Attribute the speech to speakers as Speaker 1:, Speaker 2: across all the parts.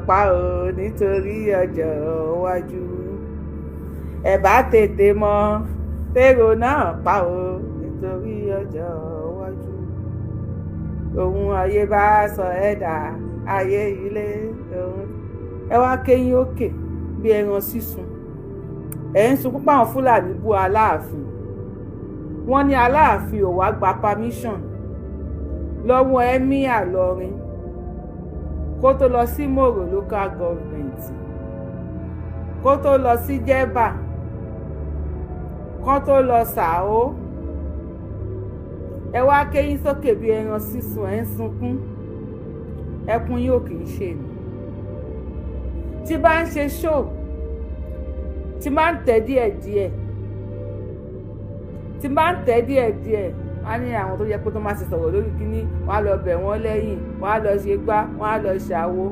Speaker 1: pa o nítorí ọjọ́ iwájú. Ẹ bá tètè mọ tèrò náà pa o nítorí ọjọ́ iwájú. Ohun ayé bá sọ ẹ̀dá ayé ilé ohun. Ẹ wá kéyín òkè bí ẹran sísun. Ẹ̀ ń sunkún páwọn Fúlàní bú Aláàfin. Wọ́n ní Aláàfin ò wá gba permission lọ́wọ́ Emir Ìlọrin kó tó lọ sí Mòrò local government, kó tó lọ sí Jẹ́bà, kó tó lọ Sàó. Ẹ wá kéyín sókè bí ẹran sísun, ẹ̀ ń sunkún. Ẹkún yóò kì í ṣe ni. Tí bá ń ṣe show, tí bá ń tẹ̀ díẹ̀díẹ̀, tí bá ń tẹ̀ díẹ̀díẹ̀, wọ́n á ní àwọn tó yẹ pé tó máa ṣe sọ̀rọ̀ lórí kínní, wọ́n á lọ bẹ̀ wọ́n lẹ́yìn, wọ́n á lọ ṣe gbá, wọ́n á lọ ṣàwo.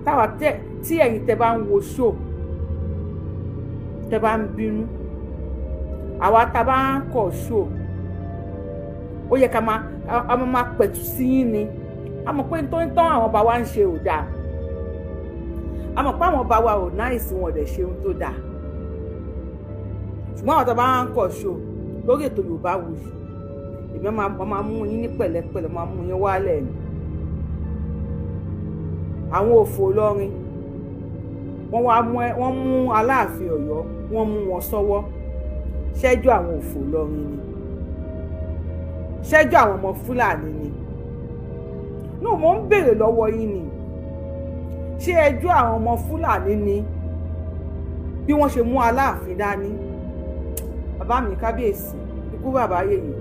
Speaker 1: Táwa tẹ tí ẹ̀yin tẹ bá ń wo show, tẹ bá ń bínú, àwa tá a bá ń kọ̀ show, ó yẹ ká máa a máa pẹ̀tù sí yín ni. A mọ̀ pé tó ń tán àwọn ọba wa ń ṣe ò dáa. A mọ̀ pé àwọn ọba wa ò nice, wọn ò dẹ̀ ṣe ohun tó dáa. Ṣùgbọ́n àwọn tó bá ń kọ̀ show lórí ètò Yorùbáwùyí, èmi máa mú yín ní pẹ̀lẹ́pẹ̀lẹ́, máa mú yín wálẹ̀ ni. Àwọn òfò Ìlọrin, wọ́n wá mú ẹ, wọ́n mú Aláàfin Ọ̀yọ́, wọ́n mú wọn sọ́wọ́. Ṣẹ́jú àwọn òfò Ìlọrin ni, ṣẹ́jú àwọn ọmọ Fúlàní ni. No, mo ń béèrè lọ́wọ́ yín ni, ṣé ẹjọ́ àwọn ọmọ Fúlàní ni bí wọ́n ṣe mú Aláàfin dání? Bàbá mi kábíyèsí, ikú bàbá yèyè,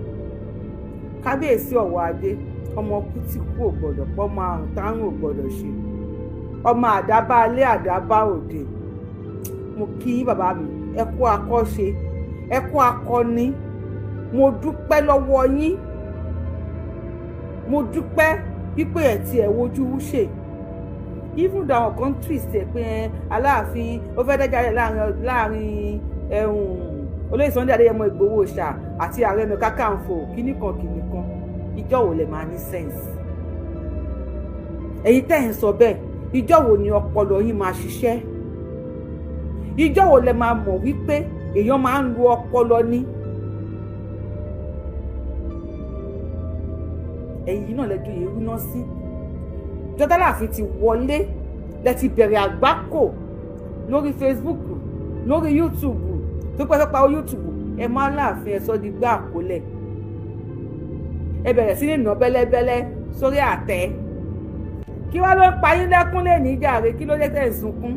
Speaker 1: kábíyèsí ọ̀wọ́ adé, ọmọ kú tí kú ò gbọ́dọ̀ pọ́, ọmọ àrùn tárùn ò gbọ́dọ̀ ṣe, ọmọ àdábá alẹ́, àdábá òde. Mo kí yín, bàbá mi. Ẹ kú akọ́ṣe, ẹ kú akọni. Mo dúpẹ́ lọ́wọ́ yín. Mo dúpẹ́ wípé ẹ̀ tí ẹ̀ wojú ṣe, even though àwọn kan twist ẹ̀ pé Aláàfin ó fẹ́ dájà rẹ̀ láàrin ẹ̀hún olóyè Sunday Adéyẹmọ Ìgbòho ṣá àti Ààrẹ Ọ̀nà Kakanfò, kíní kan kíní kan. Ìjọ́ wo lè máa ní sense? Ẹ̀yin tẹ́ ẹ̀ ń sọ bẹ́ẹ̀, ìjọ́ wo ni ọpọlọ yín máa ṣiṣẹ́? Ìjọ́ wo lẹ máa mọ̀ wípé èèyàn máa ń lo ọpọlọ ní? Ẹ̀yin náà lẹ́jọ́ yẹn rúná sí jọ́dá. Ti wọlé lẹ ti bẹ̀rẹ̀ àgbákò lórí Facebook, lórí YouTube, tó pẹ́ fẹ́ pa YouTube. Ẹ má láàfin ẹ sọ di gbá àkólẹ̀. Ẹ bẹ̀rẹ̀ sí ní nà bẹ́lẹ́bẹ́lẹ́ sórí àtẹ. Kí wá ló ń pa yín lẹ́kún lè níjàre? Kí ló dé tẹ̀ ń sunkún?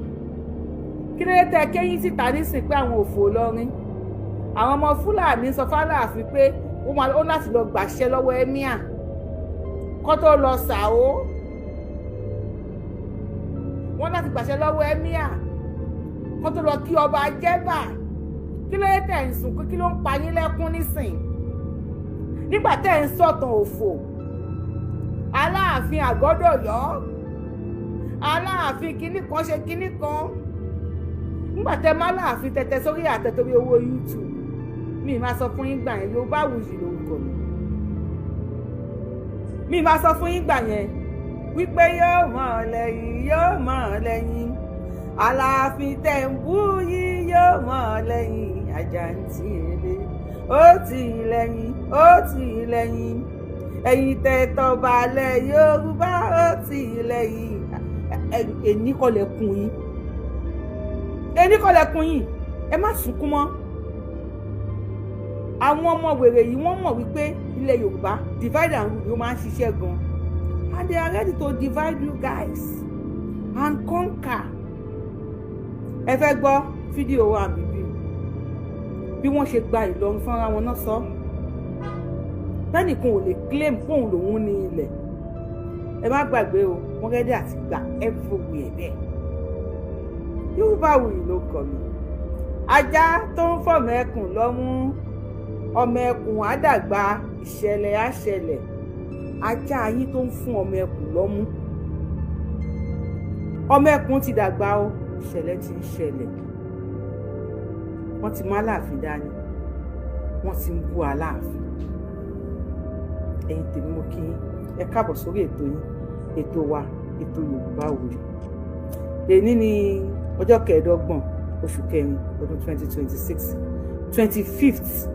Speaker 1: Kí ló dé tẹ̀ kéyín síta nísìn pé àwọn òfò lọrin, àwọn ọmọ Fúlàní sọ fáláàfin pé ó láti lọ gbàṣẹ lọ́wọ́ emir kó tó lọ Sàó? Wọ́n láti gbàṣẹ lọ́wọ́ emir kó tó lọ kí ọba Jẹ́bà. Kí ló dé tẹ̀ ń sunkún? Kí ló ń pa yín lẹ́kún nísìn nígbà tẹ́ ń sọ̀tàn òfò? Aláàfin àgọ́dọ̀yọ́, Aláàfin kinní kan ṣe kinní kan, nígbà tẹ́ má láàfin tẹ́tẹ́ sórí àtẹ torí owó YouTube. Mi máa sọ fún yín gbà yẹn, Yorùbáwùyí lórúkọ mi. Mi máa sọ fún yín gbà yẹn wípé yóò mọ̀ lẹ́yìn, yóò mọ̀ lẹ́yìn Aláàfin tẹ̀ ń bú yín, yóò mọ̀ lẹ́yìn àjàǹtí èlé ó tì í lẹ́yìn, ó tì í lẹ́yìn. Ẹ̀yin tẹ̀ tọ́ba lẹ̀ Yorùbá, ó tì í lẹ́yìn. Ẹ̀ní kọ́ lẹ́kùn yín, ẹ̀ní kọ́ lẹ́kùn yín. Ẹ má sunkún mọ́. Àwọn ọmọ wèrè yìí, wọ́n mọ̀ wípé ilẹ̀ Yorùbá, divide and rule ló máa ń ṣiṣẹ́ gan, and they are ready to divide you guys and conquer. Ẹ fẹ́ gbọ́ fídíò wa bíbí bí wọ́n ṣe gba Ìlọrin fúnra wọn náà sọ tẹ́nìkan ò lè claim fóun lòun ní ilẹ̀. Ẹ má gbàgbé o, wọ́n ready àti gbà everywhere bẹ́ẹ̀. Yorùbáwùyí ló kọ mi. Ajá tó ń fọ̀mọ́ ẹkùn lọ́mú, ọmọ ẹkùn á dàgbà, ìṣẹ̀lẹ̀ á ṣẹlẹ̀. Ajá yín tó ń fún ọmọ ẹkùn lọ́mú, ọmọ ẹkùn ti dàgbà o, ìṣẹ̀lẹ̀ ti ń ṣẹlẹ̀. Wọ́n ti mú Aláàfin dání, wọ́n ti ń bú Aláàfin. Ẹ̀yin tèmi, mo kí yín, ẹ káàbọ̀ sórí ètò yín, ètò wa, ètò Yorùbáwùyí. Èní ní ọjọ́ 25 oṣù kẹrin ọdún 2026, 25th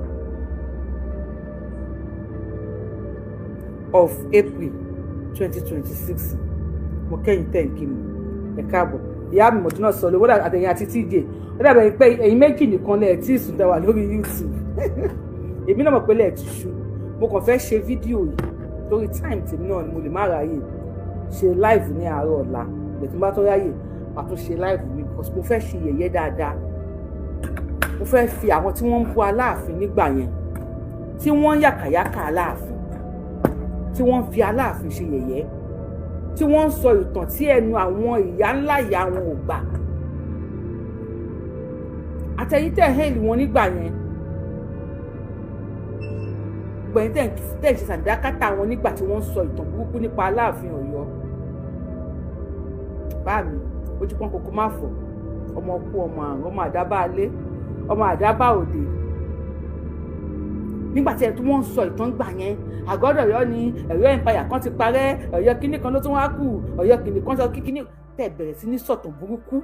Speaker 1: of April 2026. Mo kẹ́yìn tẹ̀ ń kí mi, ẹ káàbọ̀. Ìyá mi mọ̀tún náà sọ lówó àtẹ̀yìn àti TJ, ó dàbẹ̀ pé ẹ̀yin méjì nìkan lẹ̀ tí ìsùn tẹ wà lórí YouTube. Èmi náà mọ̀ pé lẹ̀ ti ṣú. Mo kàn fẹ́ ṣe fídíò yìí torí time tèmi náà ni mo lè má ráyè ṣe live ní àárọ̀ ọ̀la. Ìgbà tí mo bá tó ráyè, màá tún ṣe live mi, because mo fẹ́ ṣe yẹ̀yẹ́ dáadáa. Mo fẹ́ fi àwọn tí wọ́n ń bú Aláàfin nígbà yẹn, tí wọ́n ń yàkàyàkà Aláàfin, tí wọ́n ń fi Aláàfin ṣe yẹ̀yẹ́, tí wọ́n ń sọ ìtàn tí ẹnu àwọn ìyá ńlá ìyá wọn ò gbà, àtẹ̀yìn tẹ̀ hail wọn nígbà yẹn, gbẹ̀yìn tẹ̀ ṣe sàdákátà wọn nígbà tí wọ́n ń sọ ìtàn burúkú nípa Aláàfin Ọ̀yọ́. Bá mi ojú pọ́n kókó má fọ̀, ọmọ kú, ọmọ àrùn, ọmọ àdábá alé, ọmọ àdábá òde. Nígbà tí ẹ tí wọ́n ń sọ ìtàn gbà yẹn, àgọ́dọ̀ Ọ̀yọ́ ni Ọ̀yọ́ empire kan ti parẹ́, Ọ̀yọ́ kíní kan ló tún wá kù, Ọ̀yọ́ kíní kan sọ kíní, tẹ̀ bẹ̀rẹ̀ sí ní sọ̀tàn burúkú.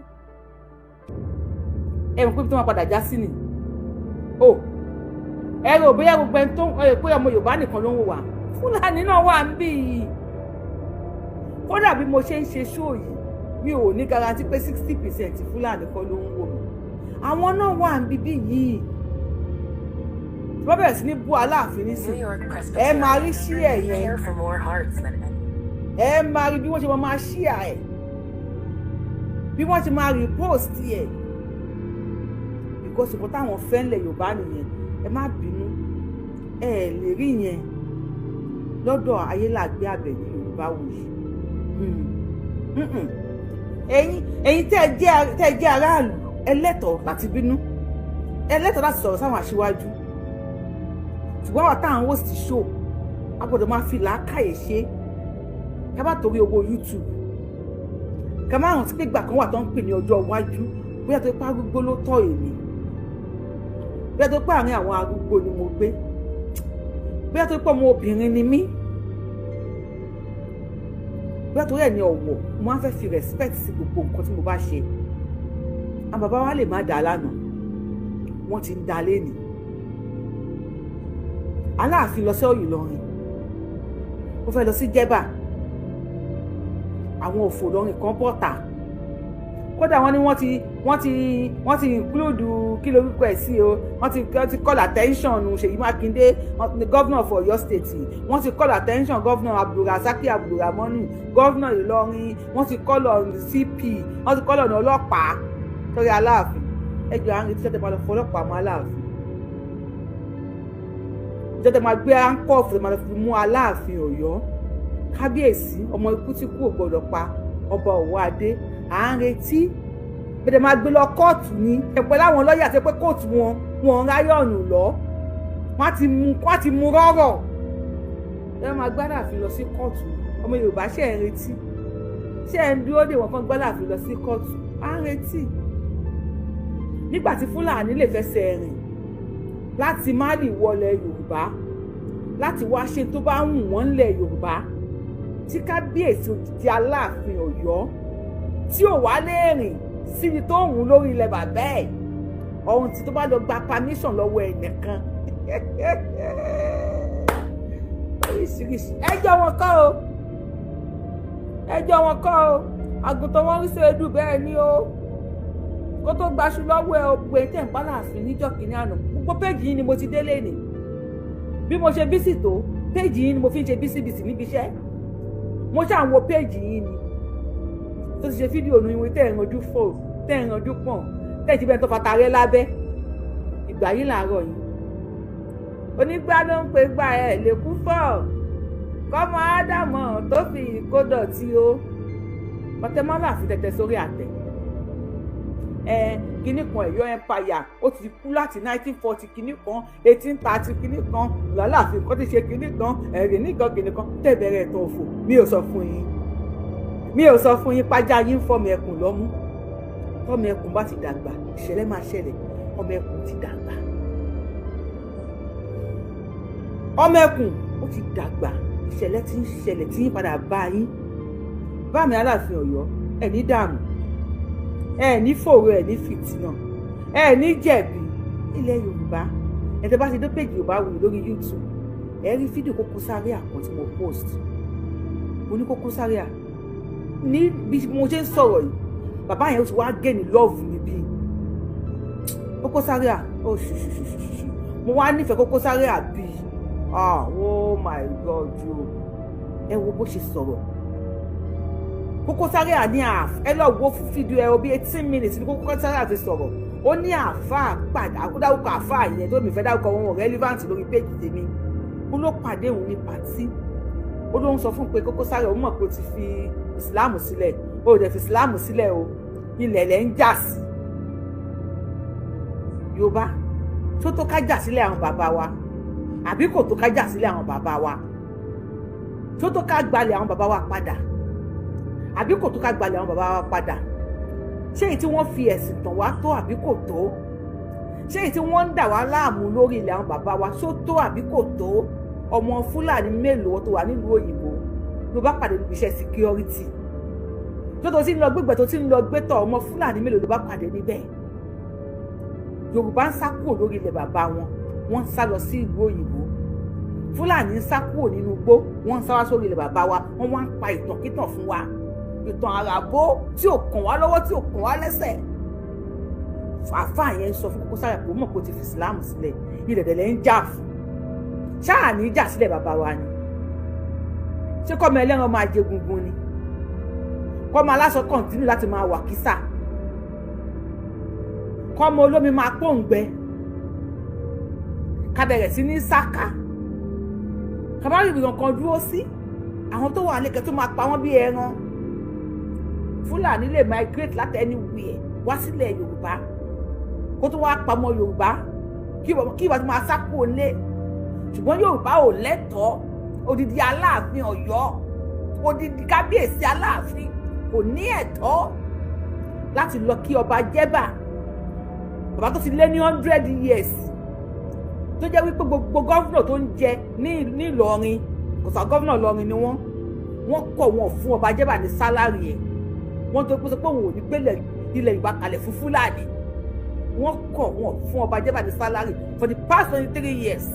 Speaker 1: Ẹ mọ̀ pé tí wọ́n padà já sí ni o, ẹ rò bóyá gbogbo ẹni tó ń pé ọmọ Yorùbá nìkan ló ń wò wá, Fúlàní náà wà ń bì í. Kódà bí mo ṣe ń ṣe ṣóò yìí, mi ò ní garanti pé 60% Fúlàní kọ́ ló ń wò mí. Àwọn náà wà ń bíbí yìí. Tí wọ́n bẹ̀rẹ̀ sí ní bú Aláàfin nísìn, ẹ máa rí ṣíẹ̀ yẹn, ẹ máa rí bí wọ́n ṣe máa ṣíà ẹ̀, bí wọ́n ṣe máa repost ẹ̀, because nǹkan táwọn fẹ́ ńlẹ̀ Yorùbá nìyẹn. Ẹ má bínú, ẹ lè rí yẹn lọ́dọ̀ Ayélàgbé Àbẹ̀ní Yorùbáwùyí. Ẹ̀yin tẹ́ ẹ jẹ́ aráàlú, ẹ lẹ́tọ̀ọ́ láti bínú, ẹ lẹ́tọ̀ọ́ láti sọ̀rọ̀ sáwọn aṣíwájú. Ṣùgbọ́n àwọn táwọn host show, a gbọ́dọ̀ máa fi làákàyè ṣe. Ká bá torí owó YouTube, ká má rántí pé ìgbà kan wà tó ń pè ní ọjọ́ iwájú. Bóyá tó pa arúgbó ló tọ́ èmi, bóyá tó pa àárín àwọn arúgbó ni mo gbé, bóyá tó pọ̀ ọmọ obìnrin ni mí, bóyá tó rẹ̀ ní ọ̀wọ̀, mo máa ń fẹ́ fi respect sí gbogbo nǹkan tí mo bá ṣe. Àwọn bàbá wa lè má dá lánàá, wọ́n ti ń dá lénìí. Aláàfin lọ sí Ìlọrin, ó fẹ́ lọ sí Jẹ́bà, àwọn òfò Ìlọrin kan bọ̀tà. Kódà wọ́n ní wọ́n ti include kí lorúkọ ẹ̀ sí o, wọ́n ti call attention Ṣèyí Mákindé, governor for Ọ̀yọ́ state, wọ́n ti call attention governor Abdulrasaki Abdulramoni, governor Ìlọrin, wọ́n ti call on CP, wọ́n ti call on ọlọ́pàá sórí Aláàfin. Ẹjọ́ à ń retí tẹ́tẹ́ máa lọ fọlọ́pàá mọ́ Aláàfin, tẹ́tẹ́ máa gbé handcuff tẹ́tẹ́ máa lọ fi mú Aláàfin Ọ̀yọ́. Kábíyèsí, ọmọ ikú tí kú ò gbọdọ̀ pa, ọba Ọ̀wọ́ Adé, à ń retí bẹ́ẹ̀ máa gbé lọ kóòtù ní ẹ̀pẹ́ láwọn lọ́ọ̀yà àti pé kóòtù wọn wọn ráyọ̀nù lọ, wọ́n ti mú rọ́rọ̀. Ẹ máa gbá Aláàfin lọ sí kóòtù. Ọmọ Yorùbá, ṣe ń retí, ṣe ń dúró dè wọ́n kán gbá Aláàfin lọ sí kóòtù? À ń retí. Nígbà tí Fúlàní lè fẹsẹ̀ rìn láti Málì wọlé Yorùbá láti wá ṣe tó bá wù wọ́n ńlẹ̀ Yorùbá, tí kábíyèsí odidi Aláàfin Ọ̀yọ́ tí ò wá lè rìn síbi tó wù lórí ilẹ̀ bàbá ẹ̀, ọ̀hún tí tó bá lọ gba permission lọ́wọ́ ẹnìkan. Oríṣiríṣi ẹjọ́ wọn kọ́ o, ẹjọ́ wọn kọ́ o. Àgùntàn wọn rí sèédú bẹ́ẹ̀ ni o, kó tó gbaṣu lọ́wọ́ ẹ. Ògbé tẹ̀ ń bá Láàfin níjọ́ kìíní àná, gbogbo péjì yìí ni mo ti délé nì. Bí mo ṣe bísì tó, péjì yìí ni mo fi ń ṣe bísíbísì níbi iṣẹ́. Mo ṣáà ń wo péjì yìí ni tó ti ṣe fídíò nu ìwé tẹ̀ ń ranjú fò, tẹ̀ ń ranjú pọ̀n, tẹ̀ ń ṣe bẹ́ẹ̀ tó fata rẹ́ lábẹ́. Ìgbà yìí làárọ̀ yìí, onígbà ló ń pe gbà ẹ̀ lè kú fọ́ kọ́mọ ádámọ̀ tó fi ìkó dọ̀tí o. Pọtẹ́mọ́lá fi tẹ̀tẹ̀ sórí àtẹ̀ ẹ kinní kan. Ọ̀yọ́ empire ó ti kú láti 1940 kinní kan, 1830 kinní kan, lálàáfin kan ti ṣe kinní kan, ẹ̀rì nìkan kinní kan tẹ̀ bẹ̀rẹ̀ ẹ̀tàn òfò. Mi ò sọ fún yín, mi ò sọ fún yín pájá yín ń fọmọ ẹkùn lọ́mú. Tọ́mọ ẹkùn bá ti dàgbà, ìṣẹ̀lẹ̀ máa ṣẹlẹ̀. Ọmọ ẹkùn ti dàgbà, ọmọ ẹkùn ó ti dàgbà, ìṣẹ̀lẹ̀ tí ń ṣẹlẹ̀ tí ń padà bá yín. Bá mi Aláàfin Ọ̀yọ́, ẹ̀ ní dààmú. Ẹ ní fòrò, ẹ ní fìtínà, ẹ ní jẹ̀bi. Ilẹ̀ Yorùbá, ẹ tẹ́ bá ti dé page Yorùbáwùyí lórí YouTube, ẹ rí fídíò Koko Zaria kan tí mo post. Mo ní Koko Zaria ní bí mo ṣe ń sọ̀rọ̀ yìí, bàbá yẹn ó ti wá gain love níbí. Koko Zaria ó ṣùṣùṣùṣù, mo wá nífẹ̀ẹ́ Koko Zaria bíi, ah, oh my God o. Ẹ wo bó ṣe sọ̀rọ̀. Koko Zaria ní àf, ẹ lọ wo fún fídíò ẹ o, bí 18 minutes ní Koko Zaria ti sọ̀rọ̀. Ó ní àáfàá padà, ó dárúkọ àáfàá yẹn tó mi fẹ́ dárúkọ wọn, relevant lórí page tèmi. Ó ló pàdé òun ní party, ó ló ń sọ fún un pé Koko Zaria, òun mọ̀ pé ó ti fi ìsìláàmù sílẹ̀, ó dẹ̀ fi ìsìláàmù sílẹ̀ o, ilẹ̀ lẹ̀ ń jà sí. Yorùbá, tó tó ká jà sílẹ̀ àwọn bàbá wa, àbí kò tó ká jà sílẹ̀ àwọn bàbá wa? Tó tó ká gbalẹ̀ àwọn bàbá wa padà, àbí kò tó ká gbalẹ̀ àwọn bàbá wa padà? Ṣé èyí tí wọ́n fi ẹ̀sìn tàn wá tó, àbí kò tó? Ṣé èyí tí wọ́n ń dà wá láàmú lórí ilẹ̀ àwọn bàbá wa, ṣó tó àbí kò tó? Ọmọ Fúlàní mélòó tó wà nílùú òyìnbó ló bá pàdé níbi iṣẹ́ security tó tó ti ń lọ gbégbé, tó ti ń lọ gbé tọ̀? Ọmọ Fúlàní mélòó ló bá pàdé níbẹ̀? Yorùbá ń sá kúrò lórí ilẹ̀ bàbá wọn, wọ́n ń sá lọ sí ìlú òyìnbó. Fúlàní ń sá kúrò nínú igbó, wọ́n ń sá wá sórí ilẹ̀ bàbá wa. Wọ́n wá ń pa ìtànkítàn fún wa, ìtàn àràbó tí ò kàn wá lọ́wọ́, tí ò kàn wá lẹ́sẹ̀. Àáfàá yẹn ń sọ fún Koko Zaria pé ó mọ̀ pé ó ti fi ìsìláàmù sílẹ̀, ilẹ̀ dẹ̀lẹ̀ ń jà fún. Ṣáà ní jà sílẹ̀ bàbá wa ni? Ṣé kọ́mọ ẹlẹ́ran máa jẹ gungun ni? Kọ́mọ aláṣọ continue láti máa wà kísà, kọ́mọ olómi máa pòǹgbẹ, ká bẹ̀rẹ̀ sí ní sáká, ká má rí ìrìnà kan dúró sí, àwọn tó wà lẹ́kẹ̀ẹ́ tó máa pa wọ́n bí ẹran. Fúlàní lè migrate láti anywhere wá sílẹ̀ Yorùbá, kó tó wá pamọ́ Yorùbá, kí ìwà tó máa sá kúrò lé. Ṣùgbọ́n Yorùbá ò lẹ́tọ̀ọ́. Odidi Aláàfin Ọ̀yọ́, odidi kábíyèsí Aláàfin kò ní ẹ̀tọ́ láti lọ kí ọba Jẹ́bà, bàbá tó ti lé ní 100 years, tó jẹ́ wípé gbogbo governor tó ń jẹ ní Ìlọrin, kò sọ governor Ìlọrin ni wọ́n kọ̀ wọ́n fún ọba Jẹ́bà ní salary ẹ̀. Wọ́n tó pé òun ò ní gbélé ilẹ̀ Yorùbá kalẹ̀ fún Fúlàní. Wọ́n kọ̀ wọ́n fún ọba Jẹ́bà ní salary for the past 23 years.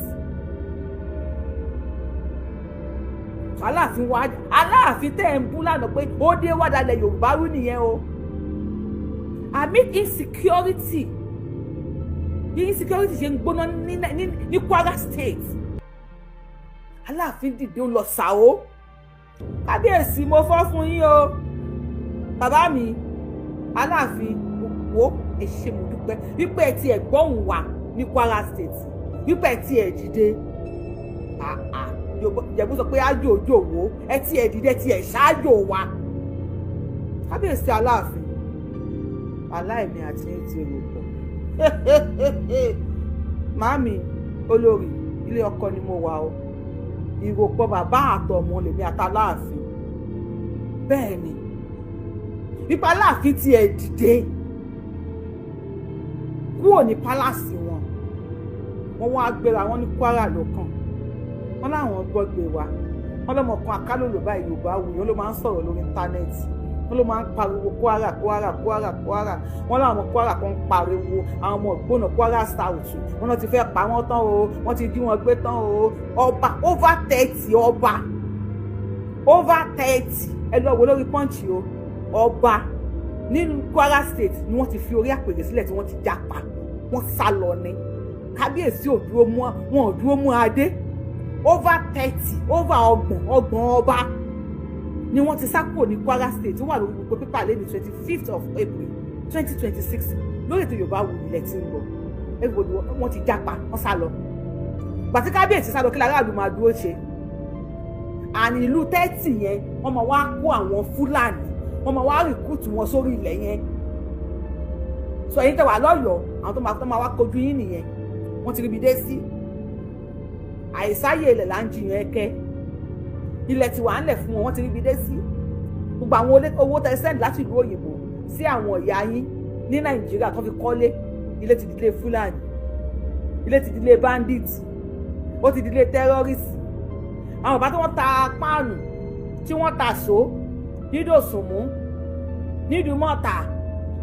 Speaker 1: Aláàfin wa, Aláàfin tẹ́ ẹ̀ ń bú lánàá pé ó dé wá dalẹ̀ Yorùbá rú nìyẹn o. Amid insecurity, bí insecurity ṣe ń gbóná ní Kwara State, Aláàfin dìde, ó lọ sàó. Kábíyèsí, mo fọ́ fún yín o, bàbá mi Aláàfin. Wo, ẹ ṣé, mo dúpẹ́ wípé ẹ ti ẹ̀ gbọ́hùn wá ní Kwara State, wípé ẹ ti ẹ̀ dìde. Ìjẹ̀bú sọ pé ájò òjò wo, ẹ ti ẹ̀ dìde, ti ẹ̀ ṣáájò wa. Kábíyèsí Aláàfin, aláìní àti ní ti rò pọ̀. Màámi olórí, ilé ọkọ ni mo wà o. Ìròpọ̀ bàbá àtọmọ lèmi àtàláàfin. Bẹ́ẹ̀ ni wípé Aláàfin ti ẹ̀ dìde kúrò ní palace wọn, wọ́n wá gbéra wọn ní Kwara lọ́kàn wọn láwọn gbọ́gbé wa. Wọn lọ́mọ kan akálòlò báyìí, Yorùbá wù yẹn, ló máa ń sọ̀rọ̀ lórí íńtánẹ́ẹ̀tì, wọn ló máa ń pariwo Kwara, Kwara, Kwara, Kwara. Wọn láwọn ọmọ Kwara kan ń pariwo, àwọn ọmọ ìgbóná Kwara South, wọn náà ti fẹ́ pa wọ́n tán o, wọ́n ti jí wọn gbé tán o. Ọba over 30, ọba over 30, ẹ lọ wo lórí Punch o. Ọba nínú Kwara State ni wọ́n ti fi orí àpèrè sílẹ̀, tí wọ́n ti jápa, wọ́n sá lọ ni. Kábíyèsí ò dúró mú wọn, ò dúró mú adé. Over 30, over 30, 30 ọba ni wọ́n ti sá kúrò ní Kwara State. Tó wà lórí gbogbo pépà lẹ́ni 25th of April 2026 lórí ètò Yorùbá Wuyì ilẹ̀ tí ń lọ. Everybody, wọ́n ti jápa, wọ́n sá lọ. Gbàtí kábíyèsí sá lọ, kí láráàlú máa dúró ṣe? Àní ìlú 30 yẹn, wọ́n máa wá kó àwọn Fúlàní, wọ́n máa wá recruit wọn sórí ilẹ̀ yẹn. Sọ ẹ̀yin tẹ́ wà lọ́yọ̀ọ́, àwọn tó máa wá kojú yín nìyẹn. Wọ́n ti ríbi dé sí. Àìsáyè ilẹ̀ là ń jiyàn ẹ̀kẹ́. Ilẹ̀ tí wà ń lẹ̀ fún wọn, wọ́n ti ríbi dé sí. Gbogbo àwọn owó tẹ send láti ìlú òyìnbó sí àwọn ìyá yín ní Nàìjíríà tó fi kọ́lé, ilé ti dílé Fúlàní, ilé ti dílé bandit, ó ti dílé terrorist. Àwọn bàbá tí wọ́n ta páànù, tí wọ́n ta so nídòsùnmú, nídùúmọ̀tà,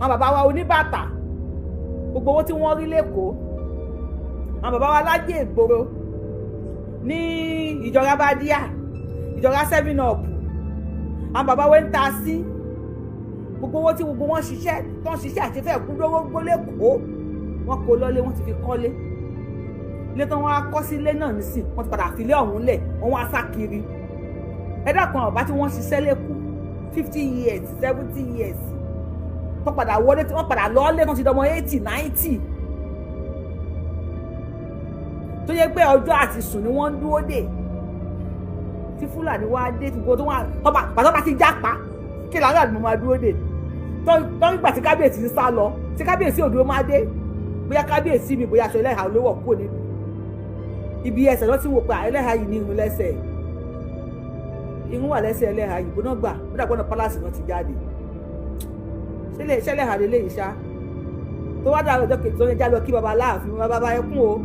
Speaker 1: Àwọn bàbá wa oníbàtà, gbogbo owó tí wọ́n rí lẹ́kọ̀ọ́. Àwọn bàbá wa lájẹ ìgboro ní ìjọra bádíà, ìjọra seven up, àwọn bàbá wa ń ta sí, gbogbo owó tí gbogbo wọn ṣiṣẹ́ tó ń ṣiṣẹ́ àti fẹ́ kú lówó lẹ́kọ̀ọ́, wọ́n kó lọ́lé, wọ́n ti fi kọ́lé. Ilé tí wọ́n á kọ́ sílé náà nísìn, wọ́n ti padà filé ọ̀hún lẹ̀, wọ́n wá sá kiri. Ẹ dákun, àwọn bàbá tí wọ́n ṣiṣẹ́ lẹ́kọ̀ọ́ 50 years, 70 years, tó padà wọlé, tí wọ́n padà lọ́ọ́lé, tó ti dọmọ 80, 90, tó yẹ pé ọjọ́ àti sùn ni wọ́n ń dúró dè, tí Fúlàní wá dé, tí gbogbo tó wà pàtó bá ti jápa, kí làwọn àdúgbò máa dúró dè? Tó nígbà tí kábíyèsí ń sá lọ, tí kábíyèsí òdúró máa dé, bóyá kábíyèsí mi, bóyá aṣọ ẹlẹ́hàá ló wọ̀ kúrò nílùú, ibi ẹsẹ̀ ló ti wò pé ẹlẹ́hàá yìí ní irun lẹ́sẹ̀, irun wà lẹ́sẹ̀ ẹlẹ́hàá yìí, bóná gbà bó dàgbọ́n náà palace náà ti jáde, ṣẹlẹ̀ hà lélẹ́yìí ṣá. Tó wá dàrú ọjọ́ kejì tó ń já lọ kí baba láàfin, baba ẹkún o,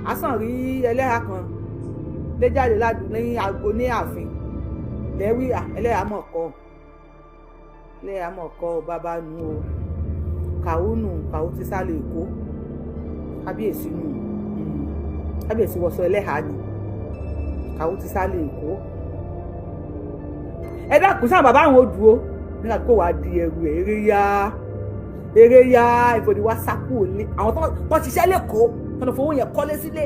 Speaker 1: àsàn rí ẹlẹ́hàá kan lé jáde lẹ́yìn aago ní ààfin lẹ́wí. Ẹlẹ́hàá mọ̀ kọ́, ẹlẹ́hàá mọ̀ kọ́ bàbá nu o, kàwó nù, kàwó ti sálọ Èkó, kábíyèsí nù, kábíyèsí wọṣọ ẹlẹ́hàá ni, kàwó ti sálọ Èkó. Ẹ dákun, sáà bàbá àwọn odò nígbà tó wàá di ẹrù ẹ, eré yá, eré yá, ìfòdì wá sákú òní. Àwọn tó ṣiṣẹ́ lẹ́kọ̀ọ́, tó lọ fowó yẹn kọ́lé sílé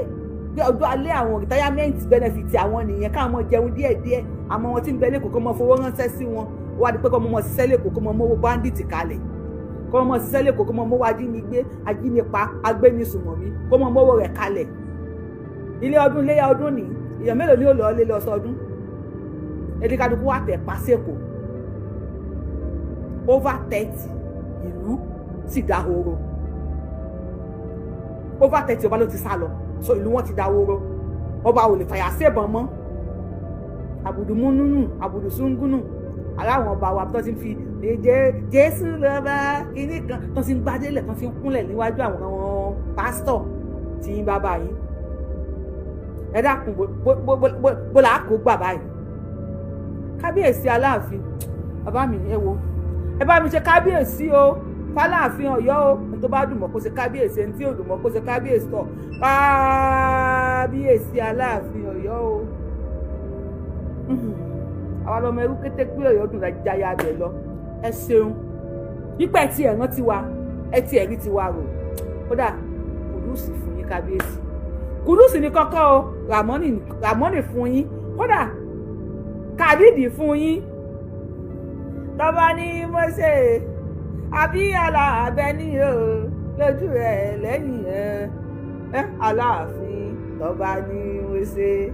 Speaker 1: bí ọjọ́ alẹ́, àwọn retirement benefit àwọn nìyẹn, káwọn mọ jẹun díẹ̀díẹ̀. Àmọ́ wọn tí ń bẹ lẹ́kọ̀ọ́, kó mọ fowó ránṣẹ́ sí wọn. Wá di pé kó mọ mọ ṣiṣẹ́ lẹ́kọ̀ọ́, kó mọ mówó bandit kalẹ̀, kó mọ ṣiṣẹ́ lẹ́kọ̀ọ́, kó mọ mówó ajínigbé, ajínipa, agbénisùmọ̀mí, kó mọ mówó rẹ̀ kalẹ̀. Ilé ọdún, iléyà ọdún ní, èèyàn mélòó ni ó lọ lé lọ sọdún? Ẹni kálukú wà tẹ̀ pa sẹ́kọ̀ọ́, over 30 ìlú sì dahoro, over 30 ọba ló ti sá lọ, so ìlú wọn ti dahoro, ọba ò lè fàyà sébọn mọ́. Àbùdù múnúnù, àbùdù súngúnù, aláwọn ọba wa tó ti ń fi Jésù lọ́ba kínní kan, tó ti ń gbádélẹ̀, tó ti ń kúnlẹ̀ níwájú àwọn pásítọ̀ tí ń bá báyìí. Ẹ dákun, bó là á kó gbà báyìí? Kábíyèsí Aláàfin, bàbá mi, ẹ wo, ẹ bá mi ṣe kábíyèsí o fáláàfin Ọ̀yọ́ o. Ẹni tó bá dùn mọ́ kó ṣe kábíyèsí, ẹni tí ò dùn mọ́ kó ṣe kábíyèsí tọ. Kábíyèsí Aláàfin Ọ̀yọ́ o, àwa lọmọ ẹrú kété pé Ọ̀yọ́ dùn lájáyà abẹ lọ. Ẹ ṣeun yípa ẹ ti ẹ rántí wa, ẹ ti ẹ rí tiwa rò. Kódà kudos fún yín, kábíyèsí, kudos ní kọ́kọ́ o, Ràmọ́nì, Ràmọ́nì fún yín, kódà kàdídì fún yín. Tọ́ba ní Mọ́ṣẹ́ àbí aláàbẹ̀ ní o lójú ẹ̀ lẹ́yìn ẹ̀ ẹ́ Aláàfin, tọ́ba ní Mọ́ṣẹ́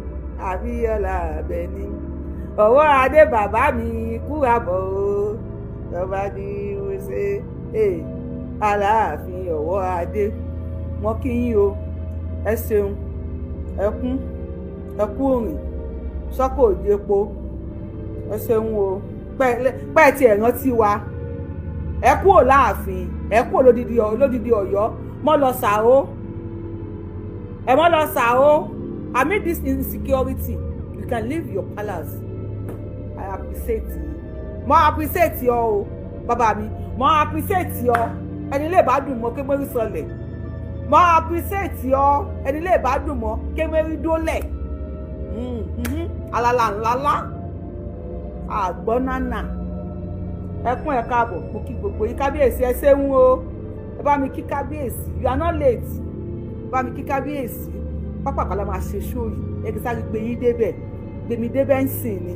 Speaker 1: àbí aláàbẹ̀ ní ọwọ́ adé, bàbá mi kúra bọ̀ o. Tọ́ba ní Mọ́ṣẹ́ ẹ̀ Aláàfin ọwọ́ adé, wọ́n kí yín o. Ẹ ṣeun, ẹ kún, ẹ kú òrìn sọ́kò òjèpo. Ẹ ṣeun o, pẹ́ẹ́ tí ẹ̀ rántí wa. Ẹ kúrò láàfin, ẹ kúrò lódìdí, lódìdí Ọ̀yọ́ mọ́ lọ sàó, ẹ mọ́ lọ sàó. Amid this insecurity, you can leave your palace. I appreciate you, mo appreciate ọ o, bàbá mi, mo appreciate ọ. Ẹni lè bá dùn mọ́ kémẹ́rì sọlẹ̀, mo appreciate ọ. Ẹni lè bá dùn mọ́ kémẹ́rì dólẹ̀, alala ńláńlá àgbọ́nánà. Ẹkún, ẹ káàbọ̀. Mo kí gbogbo yín. Kábíyèsí, ẹ ṣeun o. Ẹ bá mi kí kábíyèsí. You are not late. Ẹ bá mi kí kábíyèsí. Pápákọ̀ la máa ṣe show yìí. Ẹ kí sáré gbé yín débẹ̀, gbé mi débẹ̀ ń sìn ni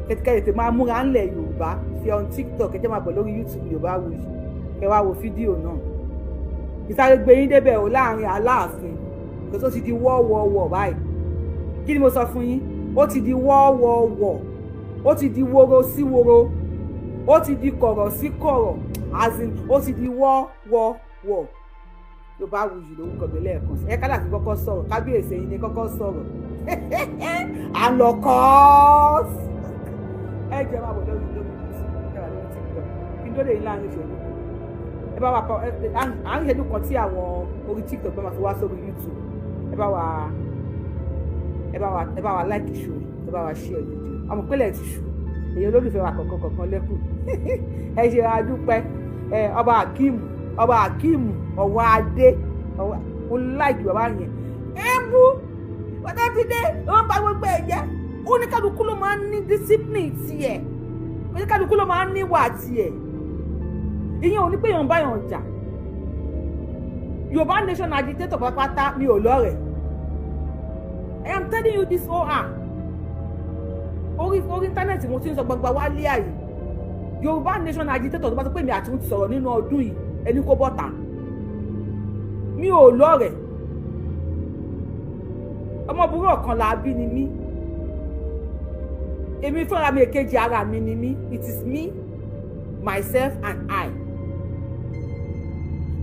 Speaker 1: kẹ́tìkẹ́. Tètè máa múra ńlẹ̀ Yorùbá fi on TikTok. Ẹ jẹ́ máa bọ̀ lórí YouTube Yorùbá Wuyì, kẹ́ wá wo fídíò náà. Kí sáré gbé yín débẹ̀ o láàrin Aláàfin, kò tó ti di wọ́ọ̀wọ́ọ̀wọ̀ báyìí. Kí ni mo sọ fún yín? Ó ti di wọ́ọ̀wọ́ọ̀wọ̀, ó ti di woro sí woro, ó ti di kọ̀rọ̀ sí kọ̀rọ̀, as in ó ti di wọ́ọ̀wọ́ọ̀wọ̀. Yorùbá Wuyì lórúkọ mi lẹ́ẹ̀kan sí. Ẹ kálá fi kọ́kọ́ sọ̀rọ̀. Kábíyèsí, ẹ̀yin ni kọ́kọ́ sọ̀rọ̀, à ń lọ kọ́. Ẹ jẹ́ máa bọ̀ lórí YouTube, ẹ wà lórí TikTok. Kí n tó lè yín láàrin ìṣẹ́jú kan, ẹ bá wa kọ àárín ìṣẹ́jú kan tí àwọn orí TikTok bá máa fi wá sórí YouTube. Ẹ bá wa like show, ẹ bá wa share video. Àmọ́ pẹ́lẹ́ ti ṣù èyí olólùfẹ́ wa kọ̀ọ̀kan kọ̀ọ̀kan lẹ́kùn. Ẹ ṣe adúpẹ́. Ọba Akeem, Ọba Akeem ọwọ́ adé, mo like bàbá yẹn. Ebu bàtà ti dé, ó ń ba gbogbo ẹ̀ jẹ́. Oníkálukú ló máa ń ní discipline tiẹ̀, oníkálukú ló máa ń níwà tiẹ̀. Ìyẹn ò ní pé èèyàn bá yàn jà. Yorùbá Nation agitator pátápátá, mi ò lọ́rẹ̀ẹ́. I am telling you this all. Ah, orí internet mo ti ń sọ gbangba wálé àyè. Yorùbá Nation agitator tó bá sọ pé mi àti òun ti sọ̀rọ̀ nínú ọdún yìí, ẹni kó bọ́ta. Mi ò lọ́rẹ̀ẹ́. Ọmọ burúkú ọ̀kan là bí ni mí. Èmi fúnra mi, èkejì ara mi ni mí. It is me, myself and I.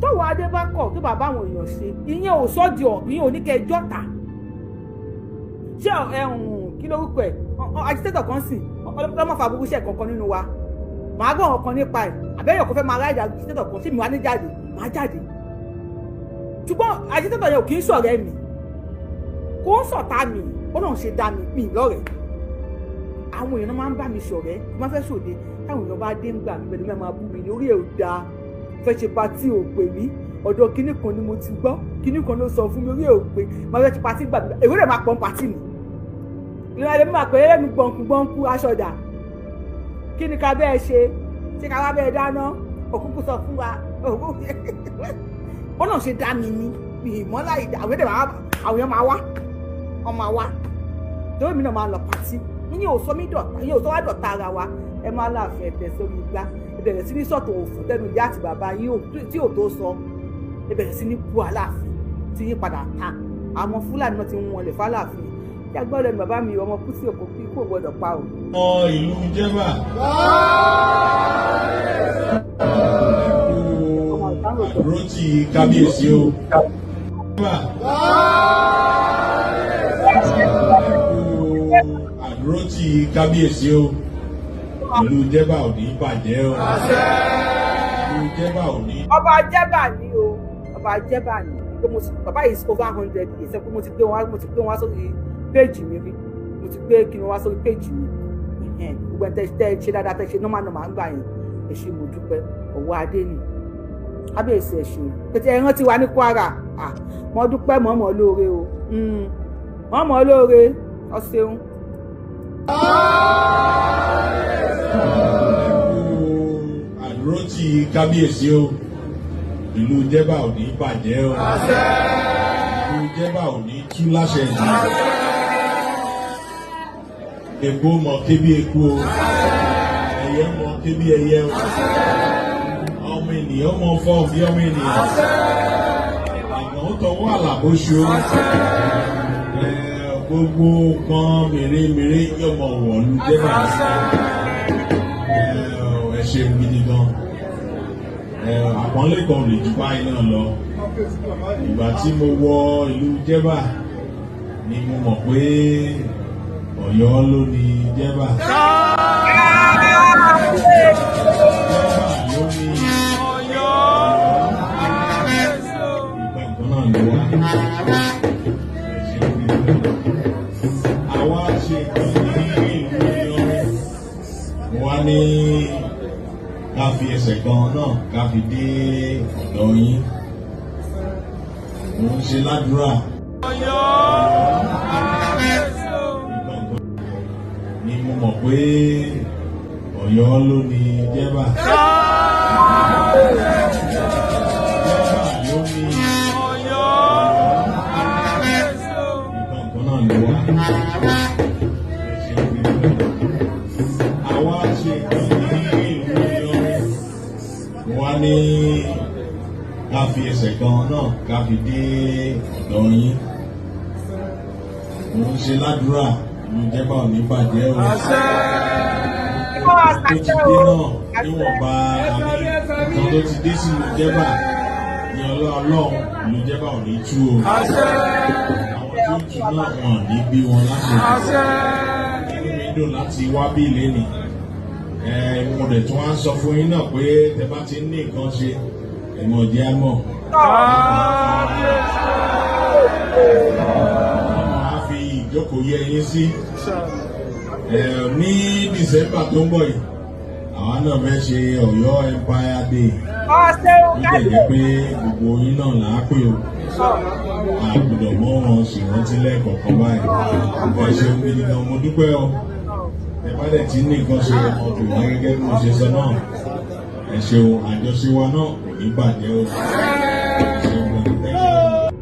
Speaker 1: Tọ́wọ́ adé bá kọ̀ tó bàbá àwọn èèyàn ṣe, ìyẹn ò sọ́ di ọ̀, ìyẹn ò ní kẹ́ ẹ jọ́ta. Ṣé ẹ̀hún kí lórúkọ ẹ̀, agitator kan sì ọlọ́mọ fàbúrú iṣẹ́ kankan nínú wa, màá gbọ́ ọ̀kan nípa ẹ̀, àbẹ́yẹ̀ kò fẹ́ máa ráìdì agitator kan, ṣé mi wá ní jáde, màá jáde. Ṣùgbọ́n agitator yẹn ò kì í ṣọ̀rẹ́ mi, kò ń sọ̀tá mi. Ó náà ṣe dá mi mi lọ́rẹ̀ẹ́. Àwọn èèyàn máa ń bá mi ṣọ̀rẹ́. Tí wọ́n fẹ́ ṣòde, táwọn èèyàn bá dé ń gbà mí pẹ̀lú mi, máa bú mi ní orí ẹ̀ ò dáa, fẹ́ ṣe party ò pè mí, ọ̀dọ̀ kinní kan ni mo ti gbọ́, kinní kan ló sọ fún mi, orí ẹ̀ ò pé. Máa fẹ́ ṣe party gbà mí, èrò rẹ̀ máa pọ́n party mi. Ìrìn àlẹ́ mi máa pè é lẹ́nu gbọ̀nkú gbọ̀nkú aṣọ̀dà. Kí ni ká bẹ́ẹ̀ ṣe? Ṣé ká wá bẹ́ẹ̀ dáná? Òkúkú sọ fún wa bọ́nà ṣe dá mi ní ìmọ̀lá ìdá. Àwọn èdè, àwọn èèyàn máa wá, wọ́n máa wá torí mi náà máa lọ party. Yín ò sọ mí dọ̀tá, yín ò sọ wá dọ̀tá ara wa. Ẹ máa láàfin ẹ̀tẹ̀ sórí igbá, ẹ bẹ̀rẹ̀ sí ní sọ̀tọ̀ òfò tẹnu ìyá àti bàbá yín tí ò tó sọ. Ẹ bẹ̀rẹ̀ sí ní bu Aláàfin tí yín padà ta. Àwọn Fúlàní náà ti ń wọlé fáláàfin. Jágbọ́ lẹ́nu bàbá mi, ọmọ kú sí òkú kí kò gbọdọ̀ pa o.
Speaker 2: Ọ ìlú Jẹ́bà àdúrótì kábíyèsí o. Jẹ́bà àdúrótì kábíyèsí o. Ìlú Jẹ́bà ò ní bàjẹ́ o. Ìlú Jẹ́bà ò ní.
Speaker 1: Ọba Jẹ́bà ni o, ọba Jẹ́bà ni. Pé mo ti, bàbá yìí is over 100 years. Pé mo ti gbé wọn sórí page mi rí, mo ti gbé kí ni wá sórí page mi. Gbogbo ẹ̀ tẹ́ ṣe dáadáa, tẹ́ ṣe normal normal ń gbà yẹn, ẹ ṣé, mo dúpẹ́. Ọwọ́ adé ni kábíyèsí, ẹ ṣeun pété ẹ rántí wa ní Kwara. Mo dúpẹ́, mọ̀ọ́mọ́ lóore o, mọ̀ọ́mọ́ lóore, ọ ṣeun.
Speaker 2: Àdúrótì kábíyèsí o. Ìlú Jẹ́bà ò ní bàjẹ́ o. Ìlú Jẹ́bà ò ní tú láṣẹ ìlú. Èkó mọ kébí eku o, ẹyẹ mọ kébí ẹyẹ o, ọmọ ènìyàn mọ fọ bí ọmọ ènìyàn, àgbọn ó tọwọ́ àlàbóṣu, gbogbo kan mèremère yọmọ wọ̀lú Jẹ́bà. Ẹ ṣeun gidi gan. Àpọ́nlé kan ò lè jù báyìí náà lọ. Ìgbà tí mo wọ ìlú Jẹ́bà ni mo mọ̀ pé Ọ̀yọ́ ló ní Jẹ́bà. Jẹ́bà ló ní Ọ̀yọ́. Ìgbà kan náà ló wá. Àwa ṣe kan ní ìlú Ìlọrin. Wá ní ká fi ẹsẹ̀ kan náà ká fi dé ọ̀dọ̀ yín. Mo ń ṣe ládùúrà. Ni mo mọ̀ pé Ọ̀yọ́ ló ní Jẹ́bà. Jẹ́bà ló ní Ọ̀yọ́. Ìgbà kan náà ló wá. Àwa ṣe kan ní ìlú Ìlọrin. Wá ní ká fi ẹsẹ̀ kan náà ká fi dé ọ̀dọ̀ yín. Mo ń ṣe ládùúrà, ìlú Jẹ́bà ò ní bàjẹ́ o. Tó ti dé náà níwọ̀nba àmì nǹkan tó ti dé sí ìlú Jẹ́bà ní Ọlọ́run, ìlú Jẹ́bà ò ní tú o. Àwọn tí ó tú náà wọn ní bí wọn láṣẹ. Inú mi dùn láti wá bí lẹ́nìí. Mo dẹ̀ tún wá ń sọ fún yín náà pé tẹ bá ti ń ní nǹkan ṣe, ẹ̀mọ̀ jẹ́ á mọ̀. Ọmọ á fi ìjókòó yẹ yín sí. Ní December tó ń bọ̀ yìí, Àwa náà fẹ́ ṣe Ọ̀yọ́ Empire Day.
Speaker 1: Ọ̀sẹ̀ o.
Speaker 2: Ó dẹ̀ jẹ́ pé
Speaker 1: Kábíyèsí.
Speaker 2: gbogbo yín náà là á pè o. A gbọ́dọ̀ mọ́ wọn ṣèrántí lẹ́ẹ̀kọ̀ọ̀kan báyìí. Ẹ ṣeun gidi gan, mo dúpẹ́ o. Ẹ bá dẹ̀ tí ní nǹkan ṣe ọkùnrin wá gẹ́gẹ́ bí mo ṣe sọ náà. Ẹ ṣeun, àjọṣe wa náà kò ní bàjẹ́ o. Ẹ ṣeun gan, thank you very much.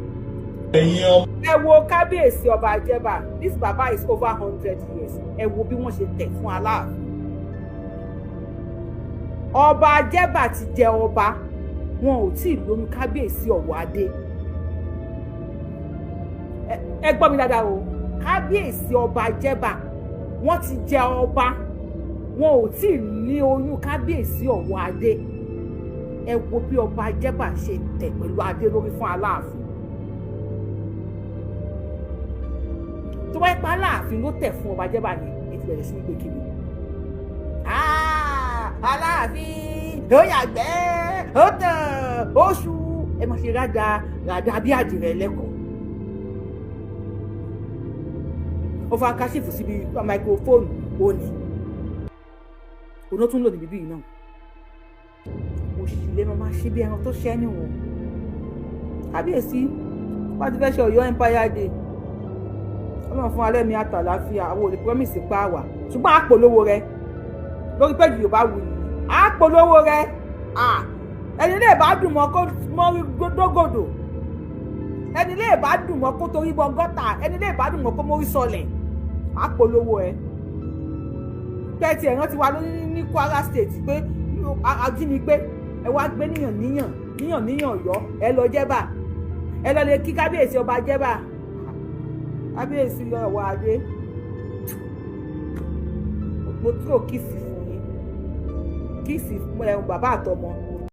Speaker 2: Ẹ̀yin ọmọ.
Speaker 1: Ẹ wo kábíyèsí ọba Jẹ́bà. This baba is over 100 years. Ẹ wo bí wọ́n ṣe tẹ̀ fún Aláàfin. Ọba Jẹ́bà ti jẹ ọba, wọn ò tí ì lóyún kábíyèsí ọ̀wọ́ adé. Ẹ gbọ́ mi dáadáa o. Kábíyèsí ọba Jẹ́bà, wọ́n ti jẹ ọba, wọn ò tí ì ní oyún kábíyèsí ọ̀wọ́ adé. Ẹ wo bí ọba Jẹ́bà ṣe tẹ̀ pẹ̀lú adé lórí fún Aláàfin. Tó bá yẹ pa Aláàfin ló tẹ̀ fún ọba Jẹ́bà yẹn, ẹ ti bẹ̀rẹ̀ sí ní gbé kiri. Ah, Aláàfin ó yàgbẹ́, ó tàn, ó ṣu, ẹ máa ṣe ráda ràdà bí àdìrẹ lẹ́kọ̀ọ́. Ó fa káṣífù síbi máikrófóònù, òní òun ló tún lò níbí yìí náà. Òṣì lè máa ṣe bí ẹran tó ṣẹ́ níwọ̀n. Kábíyèsí, wọ́n ti fẹ́ ṣe Ọ̀yọ́ Empire Day. Ọlọ́run fún alẹ́ mi àtàláfíà. Àwọn ò lè promise pa wà, ṣùgbọ́n àpolówó rẹ lórí péjì Yorùbá wù yìí, àpolówó rẹ. Ẹni lè bá dùn mọ́ kó mọ́ dógòdò, ẹni lè bá dùn mọ́ kó torí bọ gọ́tà, ẹni lè bá dùn mọ́ kó mórí sọlẹ̀. Àpolówó ẹ pẹ́ẹ́tì ẹ̀rán ti wà lórí ní Kwara State pé ajínigbé ẹ wá gbé níyàn níyàn níyàn níyàn Ọ̀yọ́. Ẹ lọ Jẹ́bà, ẹ lọ lè kí kábíyèsí ọba Jẹ́bà, kábíyèsí ọwọ́ adé. Mo tó kiss fún yín, kiss ẹ̀hún bàbá àtọmọ.